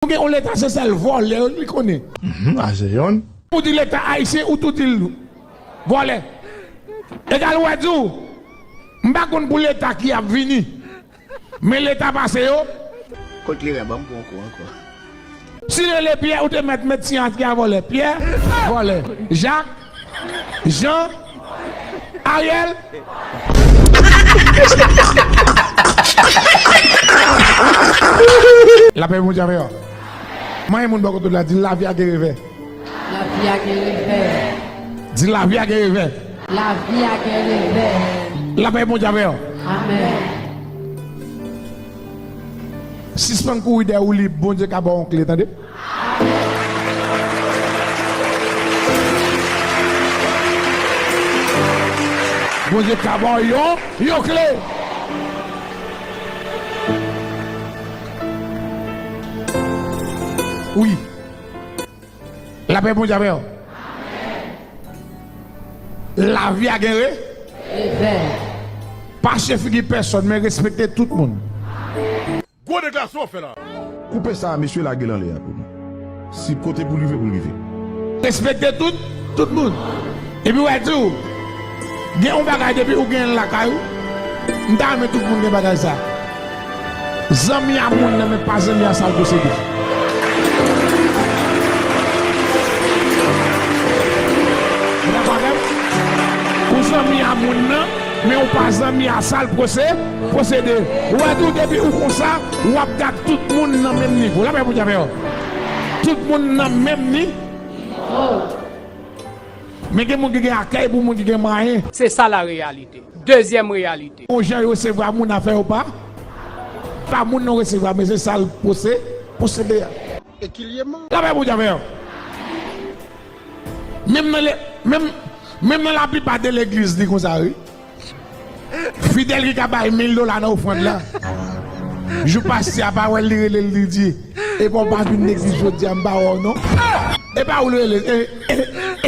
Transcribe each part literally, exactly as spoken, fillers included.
Nou gen yon leta se sèl vòlè yo li konnen. Mhm, a se yonn. Ou di leta ayisyen ou tou di l vòlè. Egal ou wè di w, m pa konn pou leta ki ap vini. Men leta pase yo. Kot li rè ban m pran kou ankò. Si rele Pyè ou te mèt met siyati a vòlè. Pyè, vòlè. Jak, Jan, Ariel. Lapè Bondye avè w. Manyen moun bò kote w la di lavi a gen revè. Lavi a gen revè. Di lavi a gen revè. Lavi a gen revè. Lapè Bondye avè w. Amèn. Sispann kouri dèyè woulib, Bondye ka ba w yon kle, tande. Bondye ka ba w yon, yon kle. Wi. Lapè Bondye avè w. Lavi a gen re. Revè. Pa chè figi pèsòn, men respekte tout moun. Gwo deklarasyon w ap fè la. Koupe sa a, mesye, lage l anlè a pou nou. Si kote pou l rive, pou l rive. Respekte tout, tout moun. Epi w wè di w, gen yon bagay depi ou genyen l lakay ou, m ta renmen tout moun gen bagay sa. Zanmi a moun nan, men pa zanmi a sa l posede. Ou dakò avè m? Ou zanmi a moun nan, men ou pa zanmi a sa l pwose-, pwosede. Ou wè tou, depi ou konsa, w ap gad tout moun nan menm nivo. Lapè Bondye avè w. Tout moun nan menm ni-, men gen moun ki gen akèy pou moun ki gen mwayen. Se sa la reyalite. Dezyèm reyalite. Yon jan yo resevwa moun afè yo pa, pa moun nan resevwa, men se sa l pwose-, pwosede a. Lapè Bondye avè w. Menm nan le-, menm, menm nan laplipa de legliz li konsa wi. Fidèl ki ka bay mil dola nan ofrann la. Jou pastè a pa wè l, li rele l, li di, "Epa w pa vin legliz jodi a, m pa wè w non." Epa ou l rele, e, e,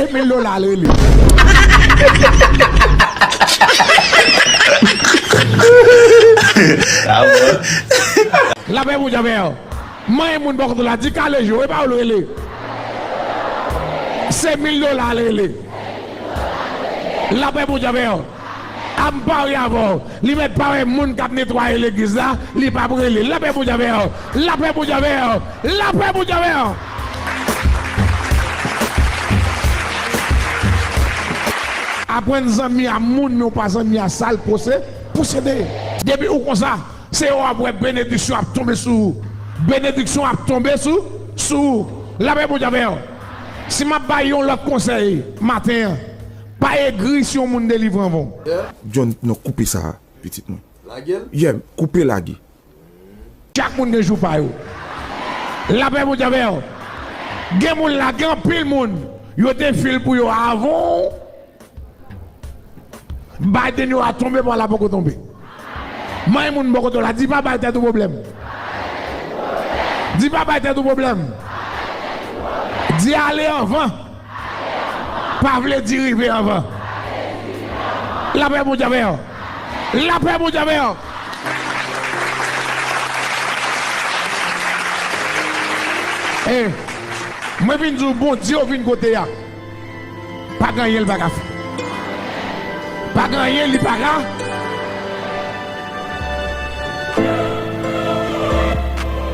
e mil dola l rele. Lapè Bondye avè w. Manyen moun bò kote w la, di kale je w, e pa ou l rele. Se mil dola l rele. Lapè Bondye avè w. A m pare avè w. Li mèt pa wè moun k ap netwaye legliz la, li p ap rele. Lapè Bondye avè w. Lapè Bondye avè w. Lapè Bondye avè w. Aprann zanmi a moun, men w pa zanmi a sa l pwose-, pwosede. Depi ou konsa, se yo w ap wè benediksyon ap tonbe sou ou. Benediksyon ap tonbe sou, sou ou. Lapè Bondye avè w. Si m ap bay yon lòt konsèy maten an, pa egri si yon moun delivre anvan w. John, non, koupe sa a, pitit mwen. Lage l? Yeah, koupe lage. Chak moun gen jou pa yo. Lapè Bondye avè w. Gen moun la, gen anpil moun, yo te fil pou yo avan w. Biden yo a tonbe, pa la poko tonbe. Manyen moun bò kote w la, di pa bay tèt ou pwoblèm. Di pa bay tèt ou pwoblèm. Di ale anvan. Pa vle di rive anvan. Lapè Bondye avè w. Lapè Bondye avè w. E, mwen vin di w, Bondye w vin kote a. Pa gen anyen li pa ka fè. Pa gen anyen li pa ka.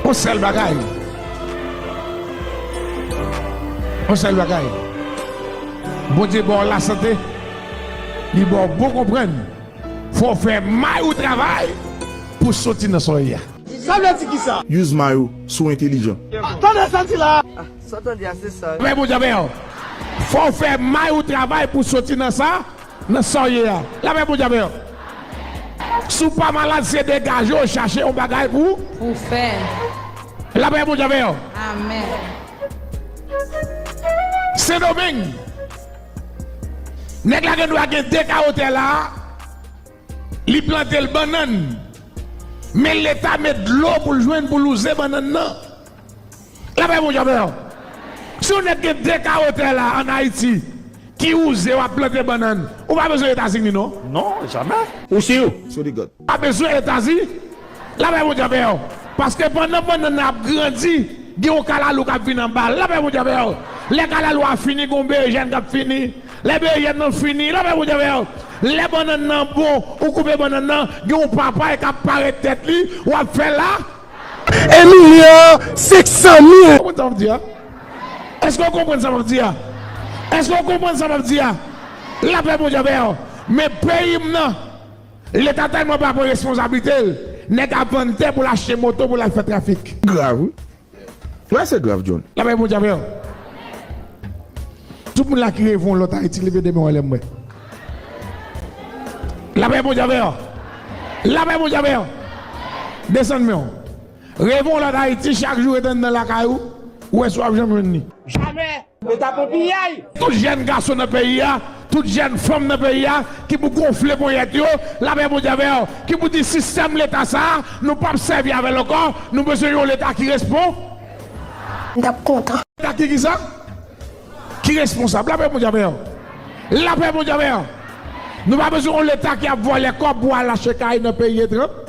Yon sèl bagay. Yon sèl bagay. Bondye ba w lasante. Li ba w bon konprann. Fò w fè may ou travay pou soti nan sa w ye a. Sa vle di kisa? Use may ou si w entelijan. Tande sa m di la. Sa w tande a se sa. Lapè Bondye avè w. Fò w fè may ou travay pou soti nan sa, nan sa w ye a. Lapè Bondye avè w. Si w pa malad, se degaje w chache yon bagay pou. Pou fè. Lapè Bondye avè w. Amèn. Sendomeng. Nèg la gen dwa gen de kawo tè la. Li plante l bannann. Men Leta met dlo pou l jwenn pou l wouze bannann nan. Lapè Bondye avè w. Si yon nèg gen de kawo tè la ann Ayiti, ki wouze w ap plante bannann, ou pa bezwen Etazini non. Non, jamè. Ou si w. Soli God. Pa bezwen Etazini. Lapè Bondye avè w. Paske pandan bannann nan ap grandi, Gen yon kalalou k ap vin anba l. Lapè Bondye avè w. Lè kalalou a fini, gen yon berejèn k ap fini. Lè berejèn nan fini, lapè Bondye avè w. Lè bannann nan bon, ou koupe bannann nan, gen yon papay k ap parèt tèt li, w ap fè la. Emilien, senk san mil. Konprann sa m ap di a? Èske w konprann sa m ap di a? Èske w konprann sa m ap di a? Lapè Bondye avè w. Men peyi m nan, Leta tèlman pa pran responsablite l, nèg ap vann tè pou l achte moto pou l al fè trafik. Grav, wi. Wè, se grav, John. Lapè Bondye avè w. Tout moun la ki reve yon lòt Ayiti, leve de men w anlè m wè. Lapè Bondye avè w. Lapè Bondye avè w. Desann men w. Reve yon lòt Ayiti, chak jou ret anndan lakay ou, ou wè si w ap janm jwenn li. Jamè! Leta pran piyay! Tout jèn gason nan peyi a, tout jèn fanm nan peyi a, ki pou gonfle ponyèt yo, lapè Bondye avè w, ki pou di sistèm leta sa a, nou p ap sèvi avè l ankò, nou bezwen yon leta ki respon-, M t ap kontan. Leta ki kisa? Ki responsab. Lapè Bondye avè w. Lapè Bondye avè w. Nou pa bezwen yon leta ki ap vòlè kòb pou al achte kay nan peyi etranj.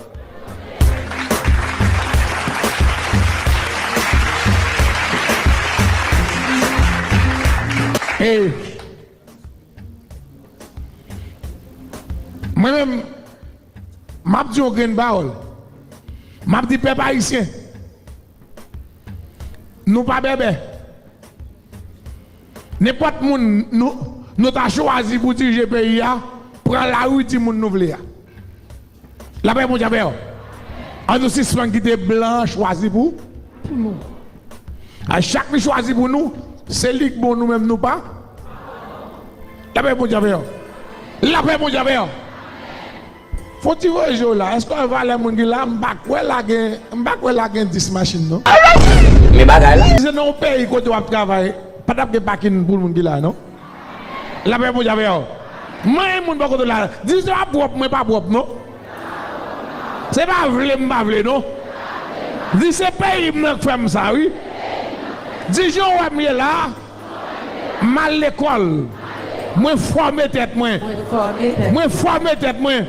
E mwen menm, m ap di yon grenn pawòl. M ap di pèp ayisyen, nou pa bèbè. Nenpòt moun nou, nou ta chwazi pou dirije peyi a, pran lari timoun nou vle a. Lapè Bondye avè w. An nou sispann kite blan an chwazi pou, pou nou. A chak li chwazi pou nou, se li k bon, nou menm nou pa. Lapè Bondye avè w. Lapè Bondye avè w. Fon ti voye je w la, èske w wè valè moun ki la? M pa kwè la gen, m pa kwè la gen dis machin non. Men bagay la. Se nan yon peyi kote w ap travay, pa t ap gen pakin pou moun ki la non. Lapè Bondye avè w. Mwen moun bò kote w la. Di se pa pwòp, mwen pa pwòp non. Se pa vle m pa vle non. Di se peyi m nan k fè m sa wi. Di jan w wè m ye la. M al lekòl. Mwen fòme tèt mwen. Mwen fòme tèt mwen.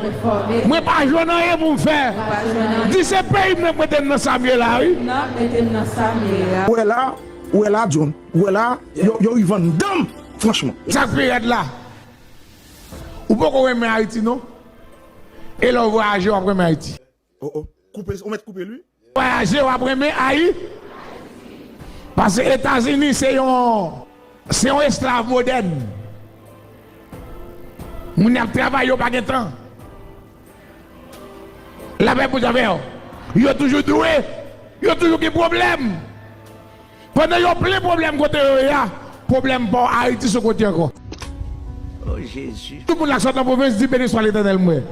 Mwen pa jwenn anyen pou m fè. Di se peyi m nan k mete m nan sa m ye la wi. Ou wè la, ou wè la John. Ou wè la, yo, yo rive anndan m, franchman. Sa k pi rèd la, ou poko renmen Ayiti non. E lè w vwayaje w ap renmen Ayiti. Oh, oh. Koupe, ou mèt koupe l wi. Vwayaje w ap renmen Ayi-, paske Etazini se yon, se yon esklav modèn. Moun y ap travay yo pa gen tan. Lapè Bondye avè w. Yo toujou dwe, yo toujou gen pwoblèm. Pandan yo plen pwoblèm kote yo ye a, pwoblèm pa w Ayiti se kote ankò. Oh Jezi. Tout moun la k sot nan pwovens di beni swa Letènèl mwen.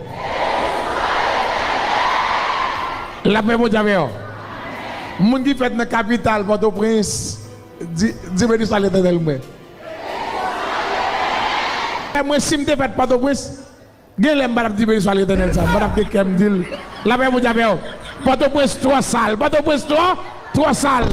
Lapè Bondye avè w. Moun ki fèt nan kapital Pòtoprens, di, di beni swa Letènèl mwen. E mwen si m te fèt Pòtoprens, gen lè m pa t ap di beni swa Letènèl sa, m pa t ap gen kè m di l. Lapè Bondye avè w. Pòtoprens twò sal, Pòtoprens twò, twò sal.